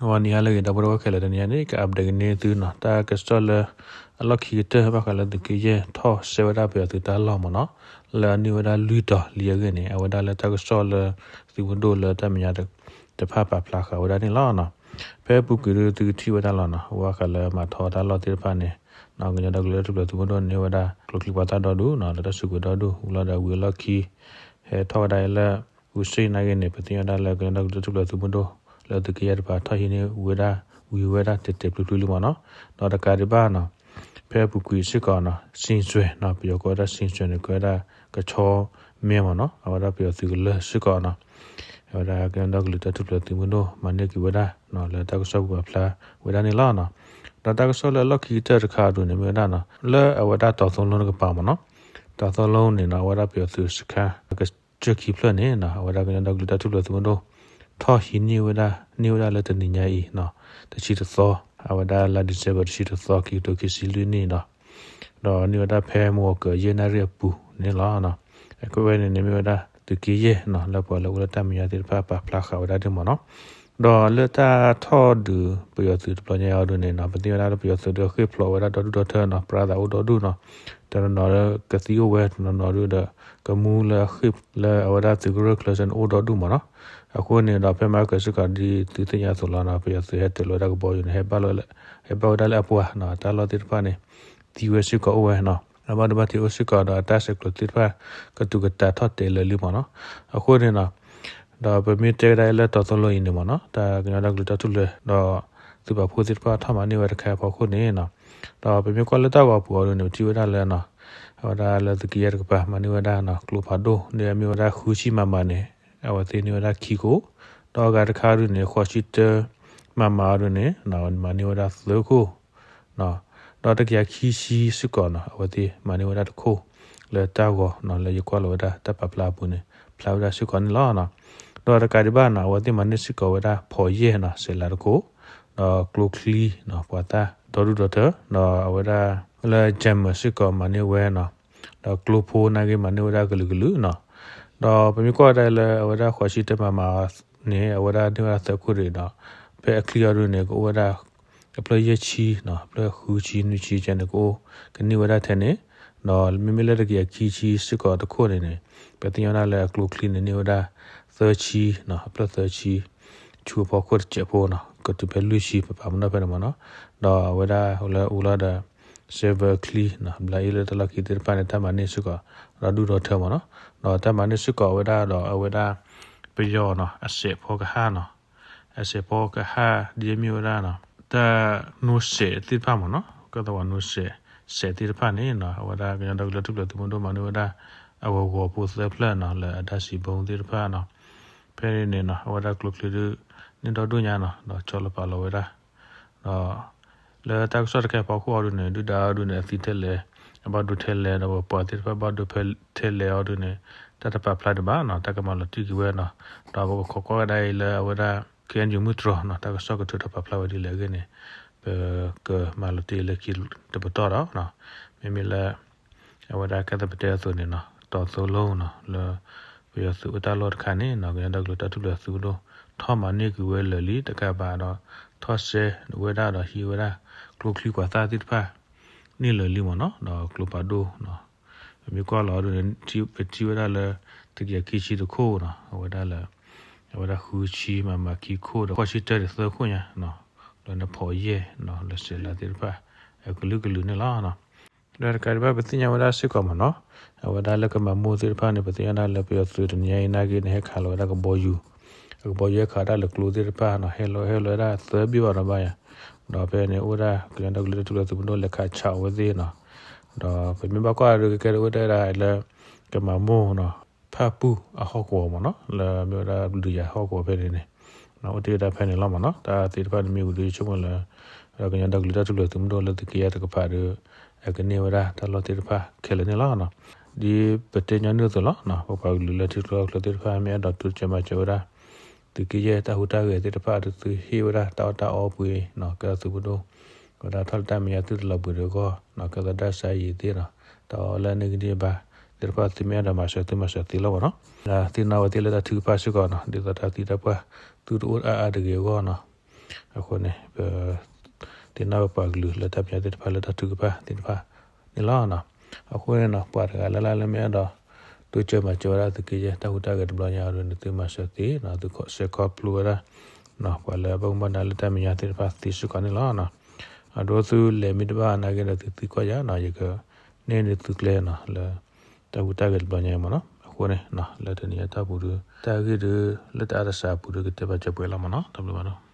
ဂီၤနံၤဟါလၢအဂ့ၤ ဒီပုၢ်ဝဲၢ်ခဲလၢာ်, တနံၤအံၤန့ၣ် က update ကန့ၢ်သုနီၤ တၢ်ကစီၣ်လၢ အလီၢ်ခံကတၢၢ် ဘၣ်ဃးလၢသုးက့ယဲၢ်ထီၣ်စဲဝဲဒၣ်ပယီၤသုးတၢ်လီၢ်မ့ၢ်နီၤ, လၢအန့ၢ်ဝဲဒၣ်လွံၢ်တီၤလံအဂ့ၢ်န့ၣ် အဝဲဒၣ်လၢတၢ်ကစီၣ်လၢ သုးမုၢ်ဒိၣ်လၢတၢ်မဲာ်ညါတဖၣ်ပာ်ဖျါဃာ်ဝဲဒၣ်န့ၣ်လီၤ. ဖဲအပူၤကွံာ်ဒုး သုကထံၣ်ဝဲဒၣ်လီၤနီၤ, ဘၣ်ဃးလၢမၤထီတၢ်လီၢ်သ့ၣ်တဖၣ်န့ၣ် ကညီဒီကလုာ်တၢ်ထူၣ်ဖျဲးသုးမုၢ်ဒိၣ်န့ၢ်ဝဲဒၣ် ကျိချံပှၤသၣ်ဒီဒူၣ်နီၤ လၢတၢ်စုကဝဲၤဒီဒူၣ် ဝံၤလီၤဒီးဝံၤအလီၢ်ခံ ဟဲထီၣ်ဝဲဒၣ်လၢ အူစ့ၣ်နာ်က့န့ၣ် ပသ့ၣ်ညါဝဲဒၣ်လၢ ကညီဒီကလုာ်တၢ်ထူၣ်ဖျဲးသုးမုၢ်ဒိၣ်လၢသုးက့ယဲၢ်တဖၣ်ထီၣ်ဟံးန့ၢ်ဝဲဒၣ် ဝံၤဝဲဒၣ် တဲာ်တဲာ်ဖျုးဖျုးလံမ့ၢ်နီၤ. ဒီးတကးဒံးဘၣ်နီၤ, ဖဲအပူၤကွံာ်စ့ၢ်ကီးနီၤ စံစွဲနီၤ ပယီၤကိးဝဲဒၣ်စံစွဲန့ၣ် ကဲဝဲဒၣ် ကဆီမဲမ့ၢ်နီၤ အဝဲဒၣ်ပယီၤသုးကလၢၤစ့ၢ်ကီးနီၤ အဝဲဒၣ်ကညီဒီကလုာ်တၢ်ထူၣ်ဖျဲးသုးမုၢ်ဒိၣ် မၤန့ၢ်က့ၤဝဲဒၣ်နီၤ လၢတၢ်ကစီၣ်ပူၤပာ်ဖျါဝဲဒၣ်န့ၣ်လီၤနီၤ. ဒီးတၢ်ကစီၣ်လၢအလီၢ်ခံကတၢၢ်တခါအံၤဒုးန့ၣ်မ့ၢ်ဝဲဒၣ်နီၤ လၢအဝဲဒၣ်တီၤသိလိတကပၤမ့ၢ်နီၤ, တီၤသိလိန့ၣ်နီၤ အဝဲဒၣ်ပယီၤသုးစခါ ကစၢၢ်ခံဖျၢၣ်န့ၣ်နီၤ အဝဲဒၣ်ကညီဒီကလုာ်တၢ်ထူၣ်ဖျဲးသုးမုၢ်ဒိၣ် ထီၣ်ဟံးန့ၢ်ဝဲဒၣ် န့ၢ်ဝဲဒၣ်လၢတနံၤညါအံၤနီၤ တဆံတသီ အဝဲဒၣ်လါ December တဆံတသီ ခံကထိခံဆံလွံၢ်နံၣ်ဒီး ဒီးန့ၢ်ဝဲဒၣ်ဖဲမုၢ်ဂီၤကၢၤယဲၢ်နၣ်ရံၣ်အပူၤန့ၣ်လီၤ. အဝဲန့ၣ်န့ၣ်မ့ၢ်ဝဲဒၣ်သုးက့ယဲၢ်နီၤ လၢပှၤလၢအိၣ်လၢတၢ်မဲာ်ညါသ့ၣ်တဖၣ်ပာ်ဖျါဃာ်ဝဲဒၣ်ဒ်မ့ၢ်နီၤ. ဒီးလၢတၢ်ထီၣ်ဒုးပယီၤသုးတဘျီညါအံၤဒုးန့ၣ်နီၤ ပသ့ၣ်ညါဝဲဒၣ်လၢပယီၤသုးဒုးအဃ့ၢ်ဖျိးဝဲဒၣ်ဒီဒူၣ်ဒီထၢနီၤ ပြၤသးအိၣ်ဒီဒူၣ်ဒီထၢနီၤ တနီၤနီၤလၢကသံအိၣ်ဝဲ တနီၤနီၤဒုးဒီး ကမူလၢအဃ့ၢ်လၢအဝဲဒၣ်သုးကရၢၢ်ချၢစ့ၢ်န့ၣ်အိၣ်ဒီဒူၣ်မ့ၢ်နီၤ. အဃိန့ၣ်ဒီး ဖဲမဟါကၢၤစ့ၢ်ကီးဒ်သုသ့ၣ်ညါအသိးလီၤနီၤ ပယီၤသုးဟဲတ့ၢ်လီၤဝဲဒၣ်ကဘီယူၤန့ၣ် ဟဲဘၣ်ဝဲဒၣ်လၢအပှၤနီၤ တၢ်လီၢ်သ့ၣ်တဖၣ်န့ၣ် သံဝဲစ့ၢ်ကီးအိၣ်ဝဲနီၤ အဘၣ်ဒိဘၣ်ထံးအိၣ်စ့ၢ်ကီးဒီးအတၢ်ဆဲးကျိးသ့ၣ်တဖၣ် ကတူၢ်ကတၢ်ထီၣ်တဲာ်လၢာ်လံမ့ၢ်နီၤ. အဃိန့ၣ်နီၤ ဒီးပမ့ၢ်တဲကဒါလၢတီၤသိလိအံၤန့ၣ်မ့ၢ်နီၤ တၢ်ကညီဒီကလုာ်တၢ်ထူၣ်ဖျဲးဒီး သုးပာ်ဖှိၣ်သ့ၣ်တဖၣ်ထီၣ်မၤန့ၢ်ဝဲတခါအံၤအဖီခိၣ်န့ၣ်နီၤ ဒီးပမ့ၢ်ကွၢ်လၢတၢ်ဂီၤပူၤအံၤဒုးန့ၣ် ပထံၣ်ဝဲဒၣ်လၢနီၤ အဝဲဒၣ်လၢသုးက့ယဲၢ်တကပၤ မၤန့ၢ်ဝဲဒၣ်နီၤ ကျိဖးဒိၣ် ဒ်အမ့ၢ်ဝဲဒၣ်ဃုဆံ MM န့ၣ် အဝဲသ့ၣ်န့ၢ်ဝဲဒၣ်ခံခိၣ်, ဒီးအဂၤတခါဒုးန့ၣ် ဃိးဆံတၢ MM အံၤဒုးန့ၣ် မၤန့ၢ်ဝဲဒၣ်သၢခိၣ် ဒီးတကယၤခံဆံစ့ၢ်ကီးနီၤ အဝဲသ့ၣ်မၤန့ၢ်ဝဲဒၣ်တခိၣ် လၢတၢ်ဂီၤနီၤ လၢယကွၢ်လီၤဝဲဒၣ်တၢ်ပာ်ဖျါအပူၤန့ၣ် ဖျါဝဲဒၣ်စ့ၢ်ကီးန့ၣ်လီၤ. ဒီးတကးဒံးဘၣ်နီၤ အဝဲသ့ၣ်မၤန့ၢ်စ့ၢ်ကီးဝဲဒၣ်ဖီၣ်ယဲၢ်နီၤ စဲးလးတခိၣ်, ဒီးကျိချံနီၤ ပှၤသၣ်ဒီဒူၣ်ဒီထၢ, ဒီးအဝဲဒၣ်လၢ German စ့ၢ်ကီးမၤန့ၢ်ဝဲနီၤ, ဒီးကျိဖိနာ်က့မၤန့ၢ်ဝဲဒၣ်ကလုာ်ကလုာ်နီၤ. ဒီးပမ့ၢ်ကွၢ်ဝဲဒၣ်လၢအဝဲဒၣ်ဃိးဆံတၢ MM န့ၣ် အဝဲဒၣ်န့ၢ်ဝဲဒၣ်သၢခိၣ်ဒံးဒီး ဖဲအချံအံၤဒုးန့ၣ် ကအိၣ်ဝဲဒၣ် အဖျၢၣ်ယဲၢ်ဆံနီၤ အဖျၢၣ်ဃုဆံနွံဆံကဲန့ၣ် ကအိၣ်ကန့ၢ်ဝဲဒၣ်ထဲန့ၣ်, ဒီးမ့မ့ၢ်လၢတကယၤခံဆံစ့ၢ်ကီးတခိၣ်န့ၣ်န့ၣ် ပသ့ၣ်ညါဝဲဒၣ်လၢအကျိချံန့ၣ်န့ၢ်ဝဲဒၣ် သၢဆံနီၤ အဖျၢၣ်သၢဆံ ဆူအဖီခိၣ်တစဲးဖိနီၤ ကတုၤဖဲလွံၢ်ဆံ ပပာ်မနီၣ်ဖဲန့ၣ်မ့ၢ်နီၤ, ဒီးအဝဲဒၣ်လၢအိၣ်လီၤဒီး Silver ချံနီၤ ဘျးအ့ၣ်လၢတၢ်လီၢ်ခံသ့ၣ်တဖၣ်န့ၣ် တၢ်မၤန့ၢ်စ့ၢ်ကီး ဒီဒူၣ်ဒီထၢမ့ၢ်နီၤ, ဒီးတၢ်မၤန့ၢ်စ့ၢ်ကီးဝဲဒၣ်ဒီးအဝဲဒၣ် ပယီၤနီၤ အစဲးဖီကဟၣ်နီၤ အစဲးဖီကဟၣ် ဒ်အမ့ၢ်ဝဲဒၣ်နီၤ တၢ်နိစဲးသ့ၣ်တဖၣ်မ့ၢ်နီၤ ကဲသးဝဲနိစဲး စဲးသ့ၣ်တဖၣ်န့ၣ်နီၤ အဝဲဒၣ်ကညီဒီကလုာ်တၢ်ထူၣ်ဖျဲးသုးမုၢ်ဒိၣ်မၤန့ၢ်ဝဲဒၣ် အဂီၤဂီၤဖိသၢဖျၢၣ်နီၤ လၢအတၢ်စံးဘီသ့ၣ်တဖၣ်နီၤ, ဖဲန့ၣ်န့ၣ်နီၤ အဝဲဒၣ်ကျိချံဒုး န့ၢ်ဒီဒူၣ်ညါနီၤ ဒီးဆီလီၤပာ်လီၤဝဲဒၣ် ဒီး လၢတၢ်ကစီၣ်တခါအံၤအဖီခိၣ်အံၤဒုးန့ၣ် ဒုၣ်ဒါအံၤဒုးန့ၣ် အသံထဲလဲၣ် အဘၣ်ဒိထဲလဲၣ် ဒီးပပှၤသ့ၣ်တဖၣ်ဘၣ်ဒိထဲလဲၣ်အံၤဒုးန့ၣ် တၢ်တပာ်ဖျါဒံးဘၣ်နီၤ တၢ်ကမၤလီၤတံၢ်က့ၤဝဲနီၤ, ဒီးပကခိးကွၢ်ဝဲဒၣ်အံၤလၢအဝဲဒၣ် ခ့ၣ်အဲၣ်ယူၣ်မုၢ်တြီၤနီၤ တၢ်ကစီၣ်ကထုးထီၣ်ပာ်ဖျါဝဲဒ်လဲၣ်အဂ့ၢ်န့ၣ် ပကမၤလီၤတံၢ်လၢခံတပတီၢ်ဒီး မ့မ့ၢ်လၢ အဝဲဒၣ်ကဲသးပတဲအသိးန့ၣ်နီၤ တီၤသိလိနီၤ လၢ ပယီၤသုးအိၣ်တၢ်လီၢ်တခါန့ၣ်နီၤ ကညီဒီကလုာ်တၢ်ထူၣ်ဖျဲးသုးမုၢ်ဒိၣ် ထီၣ်မၤန့ၢ်က့ၤဝဲလၢာ်လံတကးဘၣ်ဒီး ထီၣ်စဲဝဲဒၣ်ဒီးဟံးဝဲဒၣ် ကျိချံကွၢ်သၣ်သ့ၣ်တဖၣ် န့ၢ်လၢာ်လံမ့ၢ်နီၤ ဒီးကျိဖးဒိၣ်နီၤ ပမ့ၢ်ကွၢ်လီၤအံၤဒုးန့ၣ် ပထံၣ်ဝဲဒၣ်လၢ တကယၤခံဆံတခိၣ်နီၤ အဝဲဒၣ်လၢ အဝဲဒၣ်ဃုဆံ MM ခံခိၣ်ဒီး ဃိးဆံတၢဒီးသၢခိၣ်ညါနီၤ လၢနဖီၣ်ယဲၢ်နီၤ လၢစဲးလးသ့ၣ်တဖၣ် အကလုာ်ကလုာ်န့ၣ်လီၤ. ဒီးတကးဒံးဘၣ်ပသ့ၣ်ညါဝဲဒၣ်စ့ၢ်ကီးမ့ၢ်နီၤ အဝဲဒၣ်လၢကမၤမိၢ်သ့ၣ်တဖၣ်န့ၣ် ပသ့ၣ်ညါဒၣ်လၢပယီၤသုးတနံၤညါအံၤနာ်က့န့ၣ် ဟဲခးလီၤဝဲဒၣ်ကဘီယူၤ အကဘီယူၤဟဲခးဒၣ်လၢကျိသ့ၣ်တဖၣ်နီၤ ဟဲလီၤဟဲလီၤဝဲဒၣ်သၢဘ့ၣ်ဘၣ်ဒီးဘၣ်ယၤ ဒီးဖဲန့ၣ်အိၣ်ဝဲဒၣ်ကညီဒီကလုာ်တၢ်ထူၣ်ဖျဲးသုးမုၢ်ဒိၣ်လဲၤခးဆးအီၤဝဲသ့ၣ်နီၤ ဒီးပမ့ၢ်ဘၣ်ကွၢ်ဒုးကဲဒၣ်အိၣ်တ့ၢ်ဝဲဒၣ်လၢ ကမၤမိၢ်နီၤ ဖၣ်ပူၣ်အဟီၣ်ကဝီၤမ့ၢ်နီၤ လၢမ့ၢ်ဝဲဒၣ်ဒုးယၤဟီၣ်ကဝီၤဖဲန့ၣ်န့ၣ် အိၣ်တ့ၢ်ဝဲဒၣ်ဖဲန့ၣ်လီၤမ့ၢ်နီၤ တၢ်သ့ၣ်တဖၣ်န့ၣ်မ့ၢ်ဝံၤဒီးယဆိကမိၣ်လၢ ကညီဒီကလုာ်တၢ်ထူၣ်ဖျဲးသုးမုၢ်ဒိၣ်လၢသုးက့ယဲၢ်တကပၤဒီး အကန့ၢ်ဝဲဒၣ်တၢ်လီၢ်သ့ၣ်တဖၣ်ခဲလၢာ်န့ၣ်လီၤ. ဒ်ပတဲညီနုၢ်အသိးလီၤ ပပှၤကလုာ်လၢထံချၢကီၢ်ချၢသ့ၣ်တဖၣ် မ့ၢ်အဲၣ်ဒိးတိစၢၤမၤစၢၤဝဲဒၣ် သုးက့ယဲၢ်တၢ်ဟူးတၢ်ဂဲၤသ့ၣ်တဖၣ်ဒီး သုဟ့ၣ်ဝဲဒၣ်တၢ်အီၣ်တၢ်အီပှ့ၤနီၤ ကဲသုးမုၢ်ဒိၣ် ဝဲဒၣ်ထီၣ်လၢတၢ်မဲာ်ညါသုတလီၤဘှံးဒီးအဂီၢ်နီၤ ကဲသိးတၢ်ဆါယံာ်သ့ၣ်နီၤ တၢ်အီၣ်လၢအန့ၢ်ကဒံဘၣ်သ့ၣ်တဖၣ် သုမ့ၢ်အဲၣ်ဒိးမၤစၢၤသုမၤစၢၤသ့လီၤမ့ၢ်နီၤ သ့ၣ်နီၣ်ဝဲသ့ၣ်လၢတၢ်ထုကဖၣ်စ့ၢ်ကီးနီၤ ဒ်သိးတၢ်သံတၢ်ပှၢ် သုတအိၣ်အါအါတဂ့ၤအဂီၢ်နီၤ အဃိန့ၣ် ပ သ့ၣ်နီၣ်ပပှၤကလုာ်လၢတၢ်ပညိၣ်သ့ၣ်တဖၣ် လၢတၢ်ထုကဖၣ်သ့ၣ်တဖၣ်န့ၣ်လီၤ. အဃိန့ၣ်နီၤ ပှၤတဂၤလၢ်လၢ်လၢမ့ၢ်အဲၣ်ဒိး တိစၢၤမၤစၢၤဝဲဒၣ်သုးက့ယဲၢ် တၢ်ဟူးတၢ်ဂဲၤတဘျီညါအံၤန့ၣ် သုမၤစၢၤသ့နီၤ, သုဆှၢခီဖျိဝဲဒၣ် ပှၤလၢအဘၣ်မူဘၣ်ဒါလၢတၢ်မဲာ်ညါသ့ၣ်တဖၣ်သ့စ့ၢ်ကီးန့ၣ်လီၤ. အဒိ သုလဲၤမ့ၢ်တဘၣ်နာ်က့ဒီး သုသံကွၢ်ယၤနီၤ, ယကန့ၢ်န့ၢ်သုကျဲနီၤ လၢတၢ်ဟူးတၢ်ဂဲၤတဘျီညါအံၤမ့ၢ်နီၤ. အဃိန့ၣ် လၢတနံၤအတၢ်ပူၤဒီး တၢ်ဂ့ၢ်ဒီး လၢတအါတစှၤအပူၤဒီး ကတဲဘၣ်စၢၤပှဲၤလီၤမ့ၢ်နီၤ. တၢ်ဘျုးဘၣ်နီၤ.